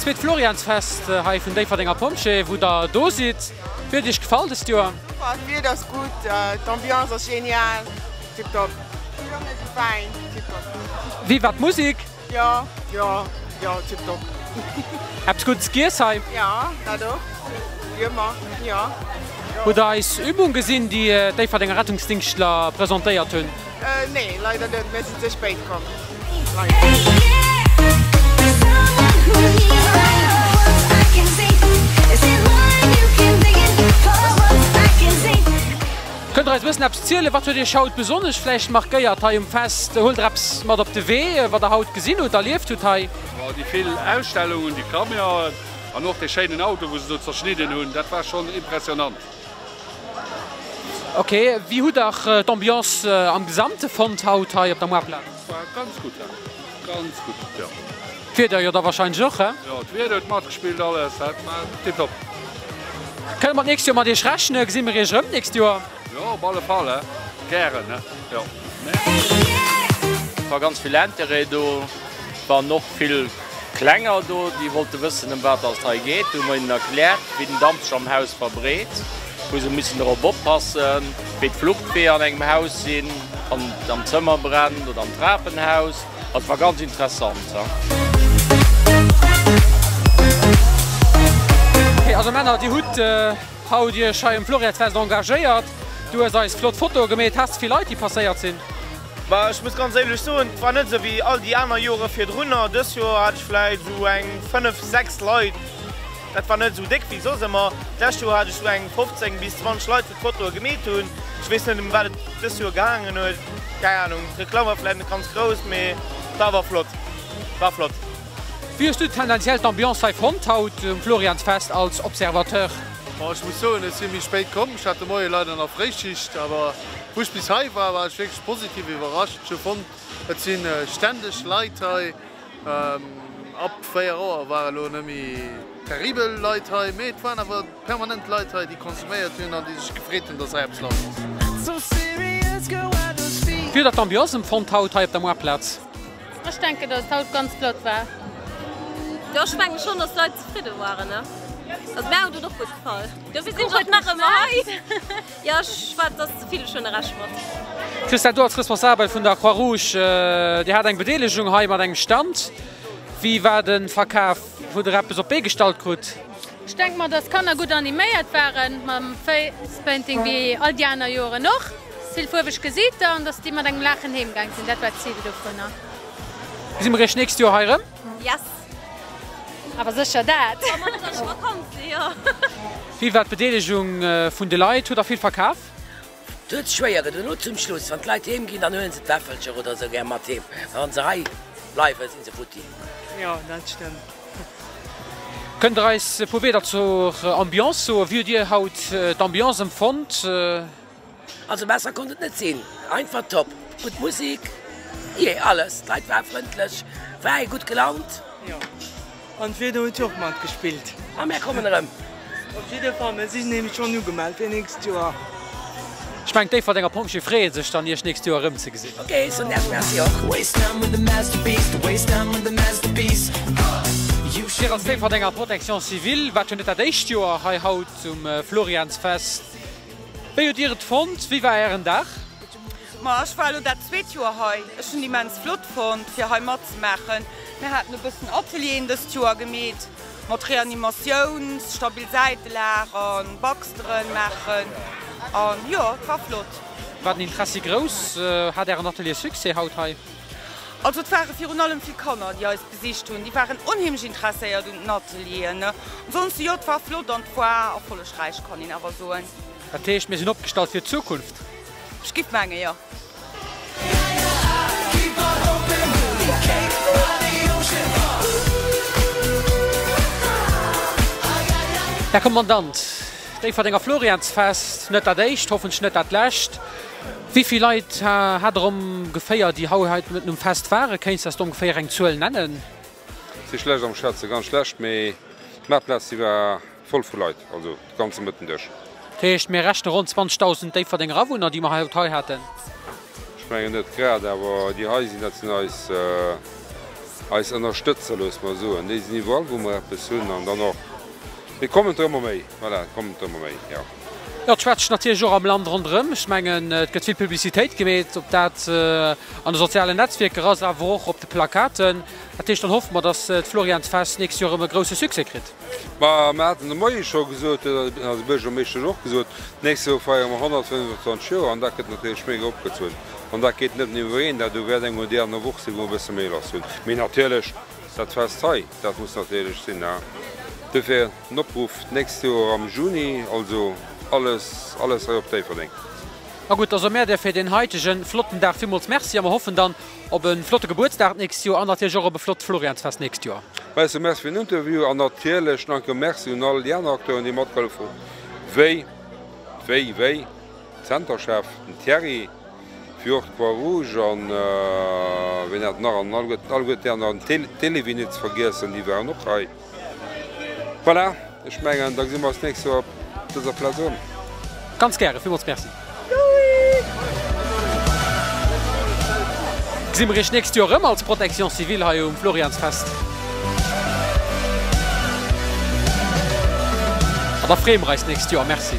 zweet Floriansfest hei vun Déifferdenger Pompjee, wou der do sidd. Wéi huet Iech gefall dëst Joer? Super, d'Wieder ass gutt, d'Ambiance ass genial, tiptop. Déi Jonge si fäin, tiptop. Wéi war d'Musek? Jo, jo, jo, tiptop. Eppes Guddes giess hei? Jo, dat och, wéi ëmmer, jo. Hutt der eis Übung gesinn, déi d'Déifferdenger Rettungsdingschtler presentéiert hunn? Nee, leider net, mir sinn ze spéit komm. Kënnt der eis e bëssen eppes zielen? Wat huet iech haut besonnesch vläicht markéiert hei um Fest? Huelt der eppes mat op de Wee, wat der haut gesinn hutt, erlieft hutt hei? Déi vill Ausstellungen, déi Camionen an och dee schéinen Auto, wou se do zerschnidden hunn, dat war schonn impressionant. Ok, wéi hutt der d'Ambiance am Gesamte fonnt haut hei op der Moartplaz? War ganz gutt, ganz gutt, jo. D'Wieder jo da wahrscheinlech och, he? Jo, d'Wieder huet matgespillt, alles, dat war tiptop. Kënne mer d'nächst Joer mat iech rechnen? Gesi mer iech erëm d'nächst Joer? Jo, op alle Fall, he, gären, he, jo. Et war ganz vill Interêt do, et waren och vill Klenger do, déi wollte wëssen, ëm wat dass et hei geet. Du hu mer hinnen erkläert, wéi den Damp sech am Haus verbreet, wou se mussen dorop oppassen, wéi d'Fluchtweeër an engem Haus sinn, wann et am Zëmmer brennt oder am Trapenhaus. Also et war ganz interessant. Ok, also Männer, Dir hutt haut Iech hei um Floriansfest engagéiert. Du hues eis flott Fotoe gemeet. Has de vill Leit, déi passéiert sinn? Bah, ech muss ganz éierlech soen, et war net esou wéi all déi aner Jore virdrunner. Dës Joer hat ech vläit esou eng 5, 6 Leit. Dat war net esou déck wéi soss ëmmer. D'lescht Joer hat ech esou eng 15 bis 20 Leit, wou d'Fotoe gemeet hunn. Ech weess net, ëm wat et dës Joer gaangen huet. Keng Anung. D'Reklamm war vläit net ganz grouss, mee et war awer flott. War flott. Wéi hues du tendenziell d'Ambiance hei fonnt haut um Floriansfest als Observateur? Bon, ech muss soen, ech si méi spéit komm. Ech hat de Moie leider nach Fréischicht, awer wou ech bis hei war, war ech wierklech positiv iwwerrascht. Ech hu fonnt, et si ständeg Leit hei. Ab 4 Auer ware lo net méi terribel Leit hei, mee et waren awer permanent Leit hei, déi konsuméiert hunn an déi sech gefreet hunn, dass hei eppes lass ass. Wéi hutt der d'Ambiance empfonnt haut hei op der Moartplaz? Ech denken dass et haut ganz flott war. Jo ech mengen schon dass d'Leit zefridden waren ne. Also mär huet et och gutt gefall. Dofir sinn ech och nach ëmmer hei. Jo ech war et ass ze vill, ech hunn e Recht mat. Christelle, du als Responsabel vun der Croix Rouge, Dir hat eng Bedeelegung hei mat engem Stand. Wéi war de Verkaf? Hutt der eppes op d'Bee gestallt krut? Ech denke mer dass d'Kanner gutt animéiert waren mam Facepainting wéi all déi aner Joeren och. Vill fuerweg Gesiiter an dass déi mat engem Laachen heem gaang sinn, dat war d'Zil dovunner. Gesi mer iech nächst Joer hei erëm? Yes! Awer sécher dat! Wa mer net an der Vakanz si, jo. Wéi war d'Bedeelegung vun de Leit? Hutt der vill verkaf? Et huet sech schwéier gedoen. Elo zum Schluss, wann d'Leit heem ginn, dann huelen se d'Wäffelcher oder esou gär mat heem. Mä wann se hei bleiwen, si se futti. Jo, dat stëmmt. Kënnt der eis e puer Wierder zur Ambiance soen? Wéi hutt Dir haut d'Ambiance empfonnt? Also besser konnt et net sinn, einfach top, gutt Musik, jee alles, d'Leit ware frëndlech, war ee gutt gelaunt. Jo, an d'Wieder huet jo och mat gespillt. A mär kommen erëm. Op jidde Fall, mir sinn nämlech schonn ugemellt fir nächst Joer. Ech mengen d'Déifferdenger Pompjeeë freeë sech dann iech nächst Joer erëmzegesinn. Ok, soen Iech Merci och. Dir als Déifferdenger Protection Civile waart jo net dat éischt Joer hei haut um Floriansfest. Wéi hutt Dir et fonnt? Wéi war Ären Dag? Ma ech war elo dat zweet Joer hei. Ech hunn immens flott fonnt fir hei matzemaachen. Mir haten e bëssen Atelieren dëst Joer gemeet mat Reanimatiouns, stabil Säitelag an Baxteren maachen an jo et war flott. War den Interessi grouss? Hat Ären Atelier Succès haut hei? Also et ware virun allem vill Kanner déi eis besicht hunn. Déi waren onheemlech interesséiert un den Atelieren. Ansonsten jo et war flott an et war erfollegräich kann een awer soen. Dat heescht mir sinn opgestallt fir d'Zukunft? Ech giff mengen jo. Här Kommandant, Déifferdenger Floriansfest, net dat éischt, hoffentlech net dat lescht. Wéi vill Leit hat der ongeféier, déi hau hei mëtten um Fest waren? Kéints de eis do ongeféier eng Zuel nennen? Si schlecht am Schwätzen, ganz schlecht, mee d'Maartplaz déi war voll vu Leit, also de ganze Mëttendësch. Dat heescht, mir rechne ronn 20.000 Déifferdenger Awunner, déi mer haut hei haten? Ech mengen net grad, awer déi hei sinn, dat sinn eis. Eis Ënnerstëtzer, loosse mer soen, déi sinn iwwerall, wou mer eppes hunn. An dann och, et kommen der ëmmer méi, voilà, et kommen der ëmmer méi, jo. Jo, et schwätzt natierlech och am Land ronderëm. Ech mengen, et gëtt vill Publicitéit gemeet, ob dat an de sozialen Netzwierker ass, awer och op de Plakaten. Dat heescht, dann hoffe mer, datt d'Floriansfest d'nächst Joer erëm e grousse Succès kritt. Ma mer haten de Moie scho gesot, huet eise Buergermeeschtesch och gesot, d'nächst Joer feiere mer 125 Joer an dat gëtt natierlech mega opgezunn. An dat geet net nëmmen iwwer een, dat do wäert eng oder déi aner Woch sinn, wou mer e bësse méi lass hunn. Mee natierlech dat Fest hei, dat muss natierlech sinn. Dofir den Opruff, d'nächst Joer am Juni, also alles, alles hei op Déifferdeng. Ma gutt, da soe mär dir fir deen haitegen flotten Dag villmools Merci a mer hoffen dann op e flotte Gebuertsdag d'nächst Joer an natierlech och op e flott Floriansfest d'nächst Joer. Merci, merci fir den Interview an natierlech nach eng Kéier Merci un all déi aner Acteuren, déi matgehollef hunn, wéi, wéi, wéi Zenterchef, den Thierry, wéi och d'Croix Rouge an ween hat nach an alleguerten déi aner, an d'Télévie net ze vergiessen, déi waren och hei. Voilà, ech mengen, da gesi mer eis d'nächst Joer op dëser Plaz erëm. Ganz gären, villmools Merci. Gesi mer iech d'nächst Joer erëm als Protection civile hei um Floriansfest? An da freeë mer eis d'nächst Joer. Merci.